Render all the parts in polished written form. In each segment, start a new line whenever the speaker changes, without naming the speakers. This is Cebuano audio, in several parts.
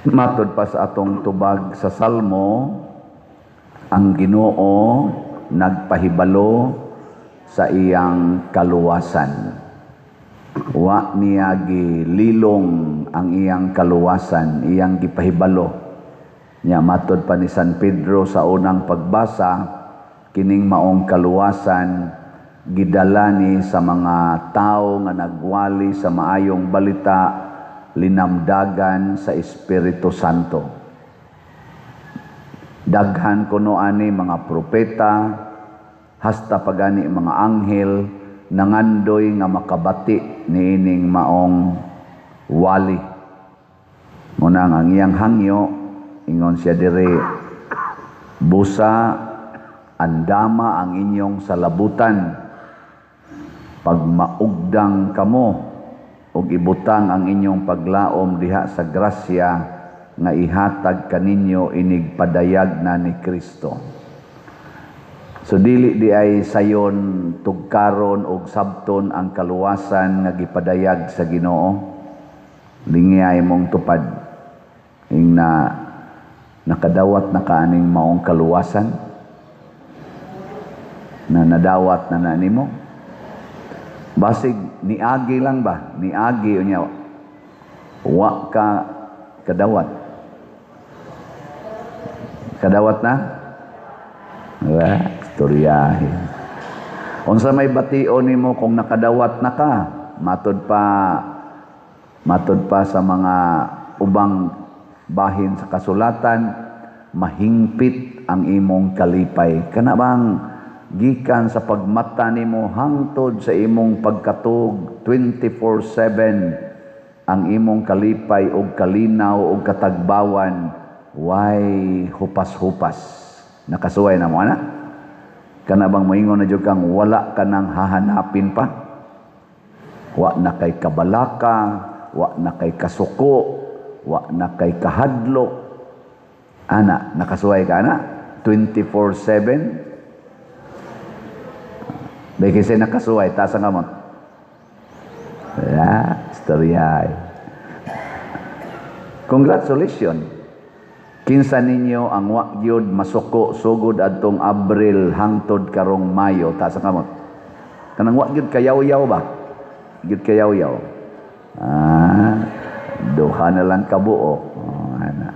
Matod pa sa atong tubag sa Salmo, ang Ginoo nagpahibalo sa iyang kaluwasan. Wa niya gililong ang iyang kaluwasan, iyang gipahibalo. Nya matod pa ni San Pedro sa unang pagbasa, kining maong kaluwasan gidala ni sa mga tao nga nagwali sa maayong balita linamdagan sa Espiritu Santo. Daghan kuno ani mga propeta, hasta pagani mga anghel, nangandoy nga makabati niining maong wali. Muna ang iyang hangyo, ingon siya diri, "Busa andama ang inyong salabutan, pagmaugdang kamo ug ibutang ang inyong paglaom diha sa grasya nga ihatag kaninyo inig padayag na ni Kristo." So dili di ay sayon tugkaron og sabton ang kaluwasan nga gipadayag sa Ginoo. Lingiyay mong tupad. Ing na nakadawat na kaaning maong kaluwasan na nadawat na na nimo. Basig niagi lang ba? Niagi unya wa ka kadawat. Kadawat na? Wala, istoryahin. Unsa may bation nimo kung nakadawat na ka? Matod pa sa mga ubang bahin sa kasulatan, mahingpit ang imong kalipay. Kana bang gikan sa pagmata nimo hangtod sa imong pagkatug, 24/7 ang imong kalipay og kalinaw og katagbawan, way hupas-hupas. Nakasuway na mo ana? Kana bang moingon na jud kang wala ka nang hahanapin pa? Wa na kay kabalaka, wa na kay kasuko, wa na kay kahadlok. Ana, nakasuway ka ana? 24/7. Bay kasi nakasuway, taas ang kamot. Ya, istorya. Congratulations. Kinsa ninyo ang wa gyud masuko sugod adtong Abril hangtod karong Mayo, taas ang kamot. Kanang wa gyud kayaw-yaw ba? Gyud kayaw-yaw. Ah, duha na lang kabuok. Oh, ana.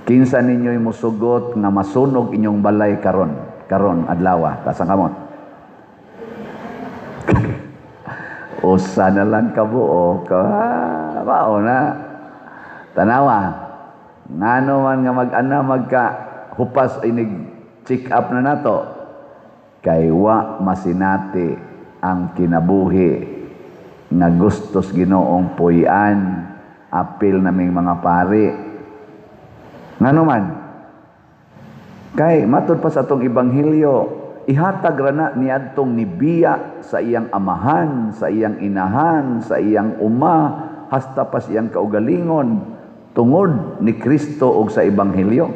Kinsa ninyo'y musugot nga masunog inyong balay karon, karon adlaw, taas ang kamot. Usa na lang kabuok. Ah, mao na. Tanawa. Ngano man nga mag-ana magka hupas inig check up na nato, kay wa masinati ang kinabuhi nga gustos Ginoong puy-an apil naming mga pari. Ngano man? Kay matud pa sa atong ebanghelyo, ihatag ra na niadtong nibiya sa iyang amahan, sa iyang inahan, sa iyang uma, hasta pa sa iyang kaugalingon tungod ni Kristo og sa ebanghelyo.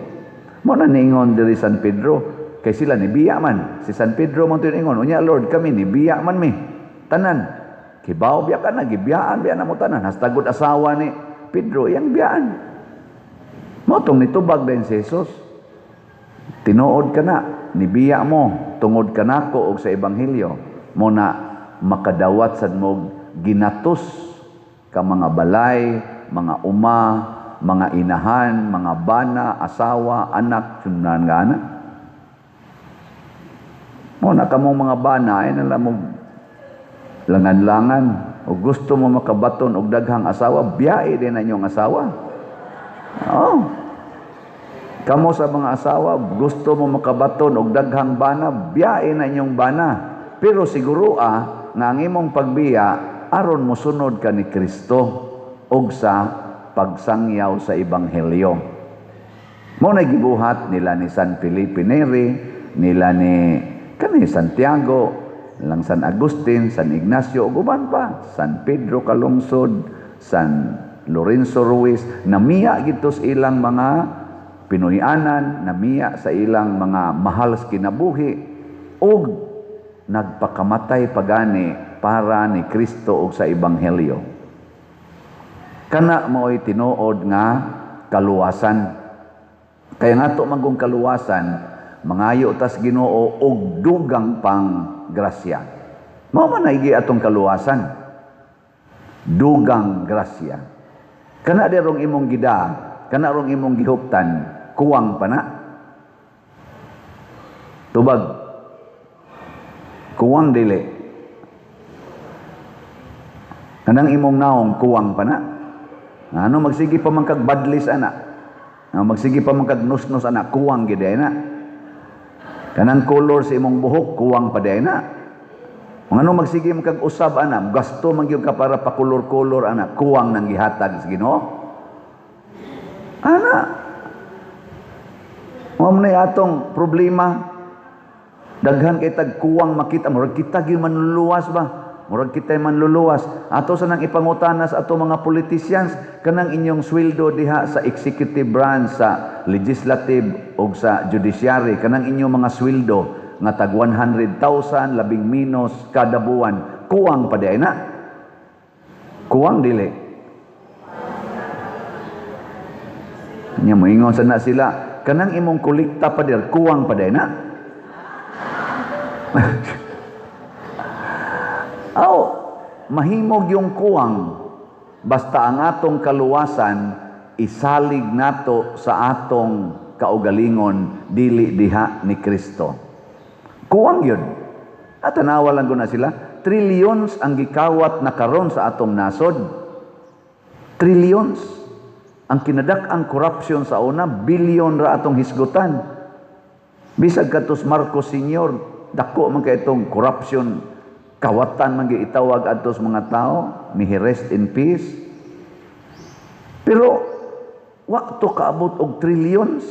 Mo na niingon diri San Pedro, kay sila nibiya man. Si San Pedro mo ingon, "Unya Lord, kami nibiya man mi. Tanan. Kibaw biya ka na, gibiyaan biya na mo tanan." Hasta gud asawa ni Pedro iyang biyaan. Mo tong nitubag din si Jesus. "Tinuod ka na, nibiya mo tungod kanako og sa ebanghelyo." Mo na makadawat sad mo ginatos ka mga balay, mga uma, mga inahan, mga bana, asawa, anak, sunan nga ana. Mo na kamong mga bana ay nala mo langan-langan o gusto mo makabaton og daghang asawa, biyae din na inyong asawa. Oh. Kamo sa mga asawa, gusto mo makabaton og daghang bana, biyae na inyong bana. Pero siguro nga ang imong pagbiya aron mosunod ka ni Kristo og sa pagsangyaw sa ebanghelyo. Mo na gibuhat nila ni San Felipe Neri, nila ni kani Santiago, lang San Agustin, San Ignacio ug uban pa, San Pedro Calungsod, San Lorenzo Ruiz, namiya gito sa ilang mga Pinoy-anan, namiya sa ilang mga mahal sa kinabuhi ug nagpakamatay pagani para ni Kristo ug sa ebanghelyo. Kana mao'y tinuod nga kaluwasan. Kaya nga ato manggong kaluwasan, mangayo tas Ginoo og dugang pang grasya. Mao man naigi atong kaluwasan. Dugang grasya. Kana dirong imong gida, kana rong imong gihuptan, kuwang pa na. Tubag. Kuwang dili. Kanang imong naong, kuwang pa na. Ano magsige pa man kag badlis ana. Ano magsige pa man kag nusnos ana, kuwang gid na. Kanang color sa imong buhok, kuwang pa diay na. Mga ano magsige man kag usab ana, gasto man gyud ka para pakulor-kolor ana, kuwang nang gihatag sa Ginoo. Ana. Mao man atong problema. Daghan kay tag kuwang makita, murag kita gyud manluluwas ba? Murag kita manluluwas. Ato sa nang ipangutana sa ato mga politicians, kanang inyong sweldo diha sa executive branch, sa legislative ug sa judiciary, kanang inyong mga sweldo nga tag 100,000 labing minus kada buwan, kuwang pa diay na. Kuwang dili. Nya moingon sa na sila, kanang imong kolekta pa dir, kuwang pa diay na. Aw, mahimog yung kuwang basta ang atong kaluwasan isalig nato sa atong kaugalingon dili diha ni Kristo. Kuwang yun. At tanawa lang ko na sila, trillions ang gikawat na karon sa atong nasod. Trillions. Ang kinadak-ang corruption sa una, billion ra atong hisgutan. Bisag katos Marcos Senior, dako man kay itong corruption, kawatan man giitawag adtos mga tao, may he rest in peace. Pero wakto kaabot og trillions.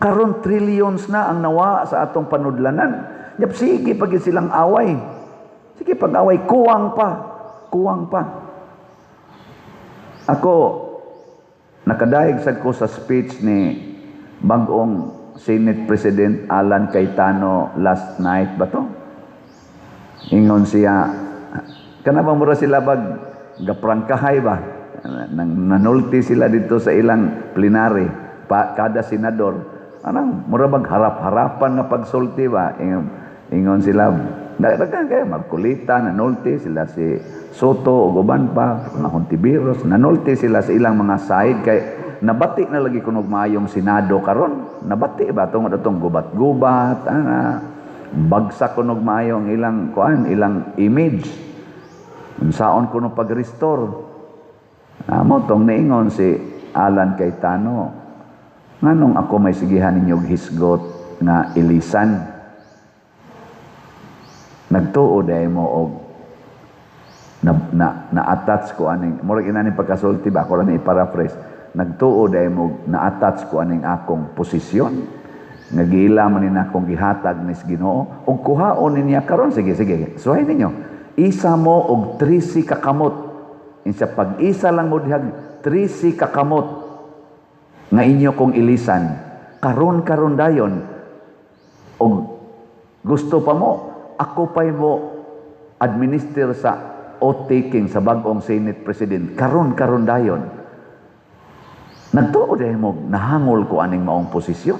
Karon trillions na ang nawa sa atong panudlanan. Yap, sige pag silang away. Sige pag away, kuwang pa. Kuwang pa. Ako, nakadayeg sad ko sa speech ni bag-ong Senate President Alan Cayetano last night ba to? Ingon siya, kana bang mura sila bag gaprangkahay ba? Nang nanulti sila dito sa ilang plenary, pa, kada senador, anang mura bag harap-harapan nga pagsulti ba? Ingon sila, daghan kayo magkulita, nanulti sila si Soto ug uban pa, mga Hontiveros, nanulti sila sa ilang mga side kay nabati na lagi kunog maayong Senado karon. Nabati ba tungod atong gubat-gubat, ana bagsak kunog maayo ang ilang kuan, ilang image. Unsaon kuno pag-restore? Amo tong niingon si Alan Cayetano, nganong ako may sigihan ninyo og hisgot nga ilisan? Nagtuo dahil mo og na-attach ko aning murag ina ning pagkasulti ba, ako lang i-paraphrase. Nagtuo dahil mo na-attach ko aning akong posisyon nga giila man ni akong gihatag nis Ginoo og kuhaon niya karon. Sige, sige, suhay ninyo, isa mo og 13 kakamot. Insa pag-isa lang mo dihag 13 kakamot nga inyo kong ilisan karon karon dayon, og gusto pa mo ako pa'y mo administer sa oath taking sa bag-ong Senate President karon karon dayon. Nagtuo dahil mo nahangol ko aning maong posisyon.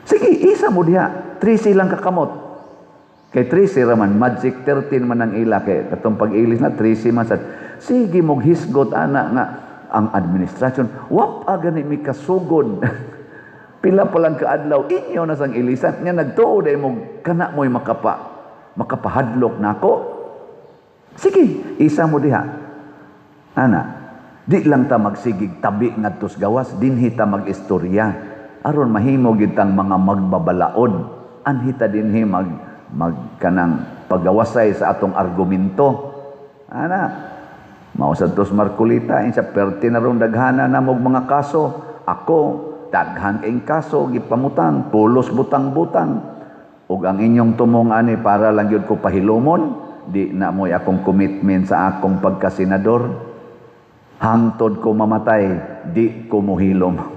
Sige, isa mo diha, 13 lang kakamot. Kay 13 raman, magic 13 man ang ila kay katong pag-ilis na 13 man sad. Sige mog hisgot ana nga ang administrasyon, wap gani mi kasugod. Pila pa lang kaadlaw inyo na sang ilisan nga nagtuo dahil mo kana mo'y makapahadlok nako. Sige, isa mo diha. Ana, di lang ta magsigig tabi ngadtos gawas, dinhi ta mag-istorya. Aron mahimo gyud tang mga magbabalaod. Anhi ta dinhi mag kanang pagawasay sa atong argumento. Ana, mao sad tos Marcolita, insa perti na rong daghana na mog mga kaso. Ako, daghan kayong kaso, gipamutang, pulos butang-butang. Ug ang inyong tumong ani para lang gyud ko pahilumon, di na mo'y akong commitment sa akong pagkasenador. Hangtod ko mamatay, di ko muhilom.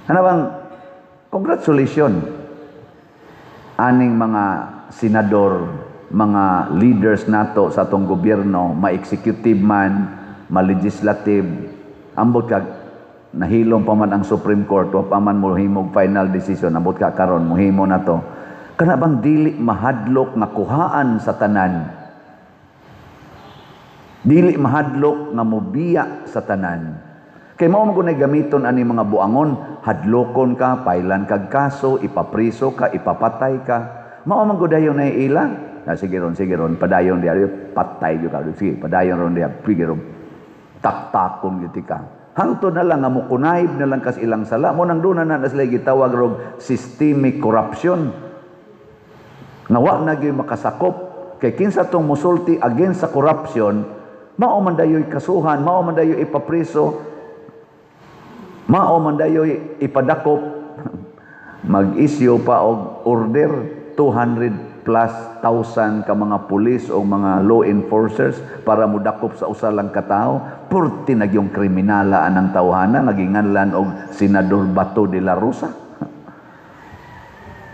Ano bang, congratulations, aning mga senador, mga leaders nato sa atong gobyerno, ma-executive man, ma-legislative. Ambot kag nahilom pa man ang Supreme Court, wa pa man mohimog final decision, ambot ka karon mohimo na to. Kana bang dili mahadlok nga kuhaan sa tanan? Dili mahadlok nga mobiya sa tanan? Kay mao man gud gamiton ani mga buangon, hadlokon ka, pailan kag kaso, ipapriso ka, ipapatay ka. Mao man gud dayon na ila. Na sige ron, padayon diha, patay gyud ka. Sige, padayon ron diha, sige ron. Taktakon gyud ka. Hangtod na lang nga mokunayb na lang kas ilang sala. Mao nang duna na na sila gitawag rog systemic corruption. Nga wa na gyud makasakop kay kinsa tong musulti against sa corruption, mao man dayoy kasuhan, mao man dayoy ipapriso, mao man dayoy ipadakop, mag-issue pa og order 200 plus thousand ka mga pulis o mga law enforcers para mudakop sa usa lang ka tawo. Purti na yung kriminala anang tawhana nga ginganlan og Senador Bato de la Rosa.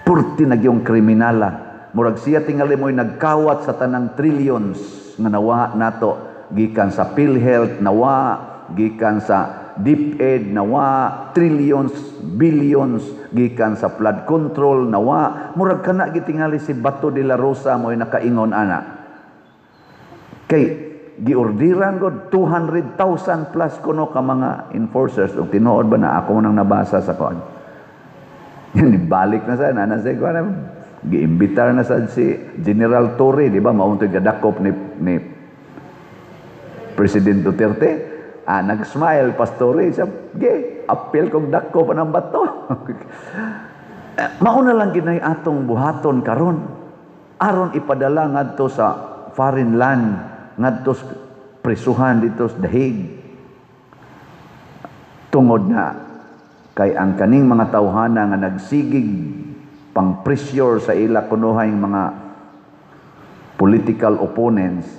Purti na yung kriminala. Murag siya tingali mo'y nagkawat sa tanang trillions nga nawa nato gikan sa PhilHealth, nawa gikan sa DepEd, nawa trillions, billions gikan sa flood control, nawa. Murag kana gitingali si Bato de la Rosa mo'y nakaingon ana. Kay giordiran god 200,000 plus kuno ka mga enforcers. Ug tinuod ba na ako nang nabasa sa kuan. Balik na sa na sa kuan, giimbitar na sad si General Torre, di ba? Mao to'y gadakop ni President Duterte. Ah, nag-smile pastore siya, ge, apil kong dakop ang bato. Mao na lang ginay atong buhaton karon. Aron ipadala ngadto sa foreign land, ngadto sa prisuhan dito sa dahig. Tungod na kay ang kaning mga tawhana nga nagsigig pang pressure sa ila kunuhay mga political opponents,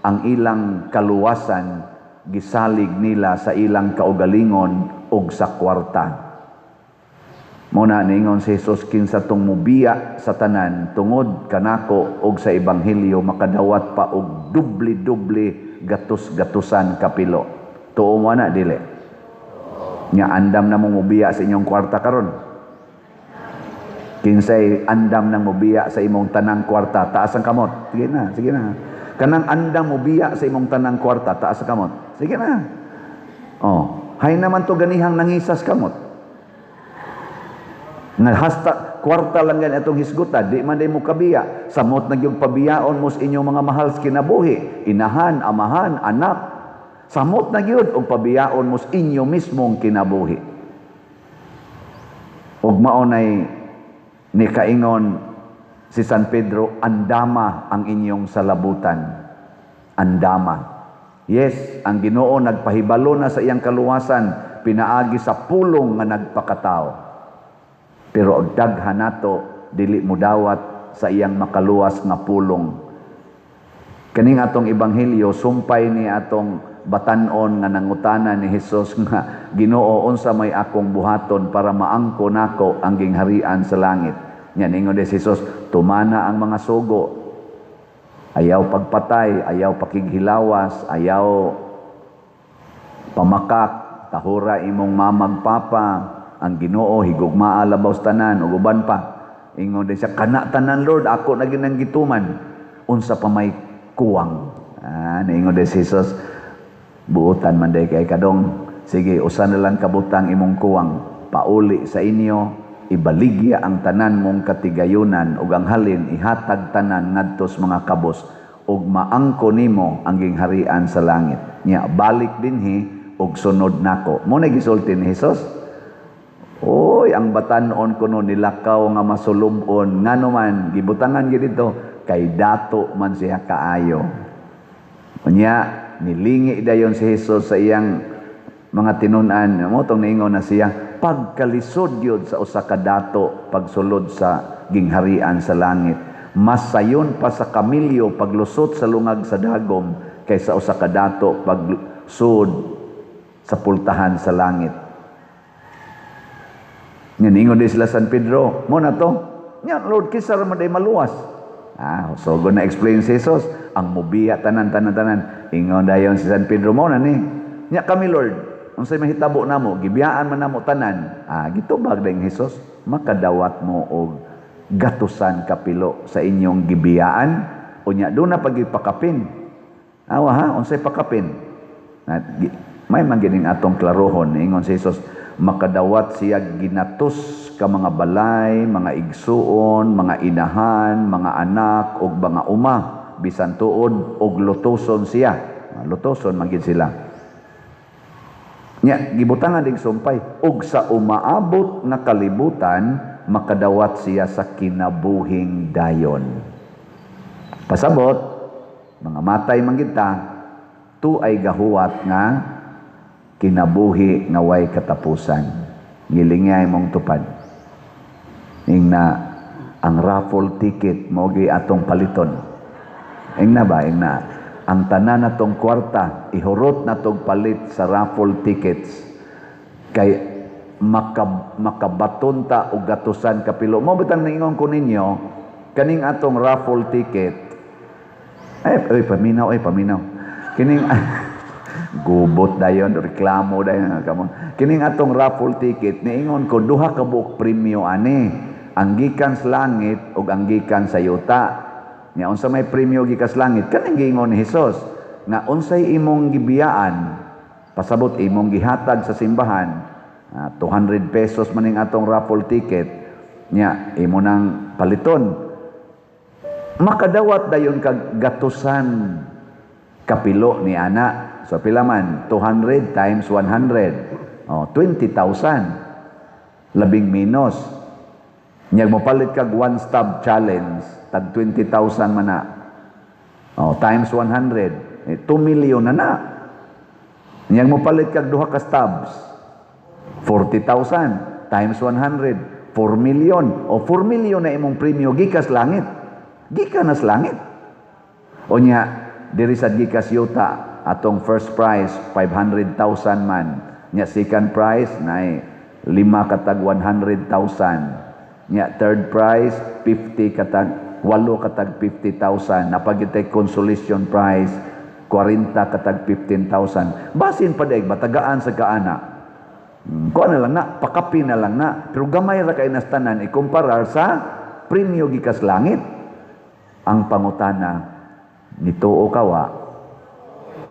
ang ilang kaluwasan gisalig nila sa ilang kaugalingon og sa kwarta. Mao na ningon si Jesus, kinsa tong mubiya sa tanan tungod kanako og sa ebanghelyo, makadawat pa og dubli-dubli, gatos-gatusan kapilo. Tuo mo na, dili? Nya andam na mong mubiya sa inyong kwarta karon? Kinsay andam nang mubiya sa imong tanang kwarta, taas ang kamot. Sige na, sige na. Kanang andam mubiya sa imong tanang kwarta, taas ang kamot. Sige na. Oh, hay naman to ganihang nangisas kamot. Nga hasta kwarta lang yan atong hisgutan, di man day mo kabiya. Samot na gyud pabiyaon mo sa inyong mga mahal sa kinabuhi, inahan, amahan, anak. Samot na gyud og pabiyaon mo sa inyo mismong kinabuhi. Ug mao nay ni kaingon si San Pedro, andama ang inyong salabutan. Andama. Yes, ang Ginoo nagpahibalo na sa iyang kaluwasan pinaagi sa pulong nga nagpakatao. Pero og daghan nato dili mudawat sa iyang makaluwas nga pulong. Kaning atong ebanghelyo sumpay ni atong batan-on nga nangutana ni Hesus nga, "Ginoo, unsa may akong buhaton para maangko nako ang gingharian sa langit?" Nya ningon si Jesus, "Tumana ang mga sugo. Ayaw pagpatay, ayaw pakighilawas, ayaw pamakak, tahura imong mamag papa, ang Ginoo higugmaa labaw sa tanan ug uban pa." Ingon din siya, "Kana tanan, Lord, ako na ginang gituman. Unsa pa may kuwang?" Ah, niingon din si Jesus, "Buotan man day kay kadong. Sige, usa na lang kabutang imong kuwang. Pauli sa inyo, ibaligya ang tanan mong katigayunan ug ang halin ihatag tanan ngadto sa mga kabos ug maangko nimo ang gingharian sa langit. Nya balik dinhi ug sunod nako." Mo na gisulti ni Jesus. Oy, ang batan-on kuno nilakaw nga masulub-on, ngano man gibutangan gid dito kay dato man siya kaayo. Unya nilingi dayon si Jesus sa iyang mga tinun-an. Mo tong niingon na siya, pagkalisod yun sa usa ka dato pagsulod sa gingharian sa langit. Mas sayon pa sa kamilyo paglusot sa lungag sa dagom kaysa usa ka dato pagsud sa pultahan sa langit. Nga niingon din sila San Pedro, mo na to. Nya, Lord, kinsa ra man day maluwas? Ah, so go na explain si Jesus, ang mubiya tanan tanan tanan. Ingon dayon si San Pedro, mo na ni. Nya kami, Lord. Unsay mahitabo namo? Gibiyaan man namo tanan. Ah, gitubag din Jesus, makadawat mo og gatusan kapilo sa inyong gibiyaan. Unya doon na pagipakapin. Awa ha, unsay pakapin? May man gining atong klarohon, ingon si Jesus, makadawat siya ginatos ka mga balay, mga igsuon, mga inahan, mga anak ug mga uma, bisan tuod og lutoson siya. Ah, lutoson man gid sila. Nya gibutangan dig sumpay ug sa umaabot nga kalibutan makadawat siya sa kinabuhing dayon. Pasabot, mga matay man gid ta, tu ay gahuwat nga kinabuhi nga way katapusan. Gilingay mong tupad. Ingna ang raffle ticket mao gi atong paliton. Ingna ba? Ingna ang tanan natong kwarta ihurot natong palit sa raffle tickets kay makabaton ta og gatusan kapilo. Mao bitang niingon ko ninyo kaning atong raffle ticket. Ay, oy, paminaw, ay, paminaw. Kining gubot dayon, reklamo dayon kamo. Kining atong raffle ticket, niingon ko duha ka buok premyo ani. Ang gikan sa langit ug ang gikan sa yuta. Nya unsa may premyo gikan sa langit? Kaning giingon ni Hesus nga unsay imong gibiyaan, pasabot imong gihatag sa simbahan, 200 pesos maning atong raffle ticket. Nya imo nang paliton. Makadawat dayon kag gatusan kapilo ni ana. So pila man 200 times 100? Oh, 20,000. Labing minus. Nyag mopalit kag one stop challenge, tag 20,000 man na. Oh, times 100, eh, 2 million na na. Nyag mopalit kag duha ka stubs, 40,000 times 100, 4 million. O 4 million na imong premyo gikas langit. Gikan na sa langit. O nya, diri sa gikas yuta, atong first prize, 500,000 man. Nya second prize, na lima katag 100,000. Nya third prize, 50 katag, walo katag 50,000. Napagitay consolation prize, 40 katag 15,000. Basin pa daig, batagaan sa kaana. Kuha na lang na, pakapi na lang na. Pero gamay ra kay nastanan ikumparar sa premyo gikas langit. Ang pangutana, nituo ka wa?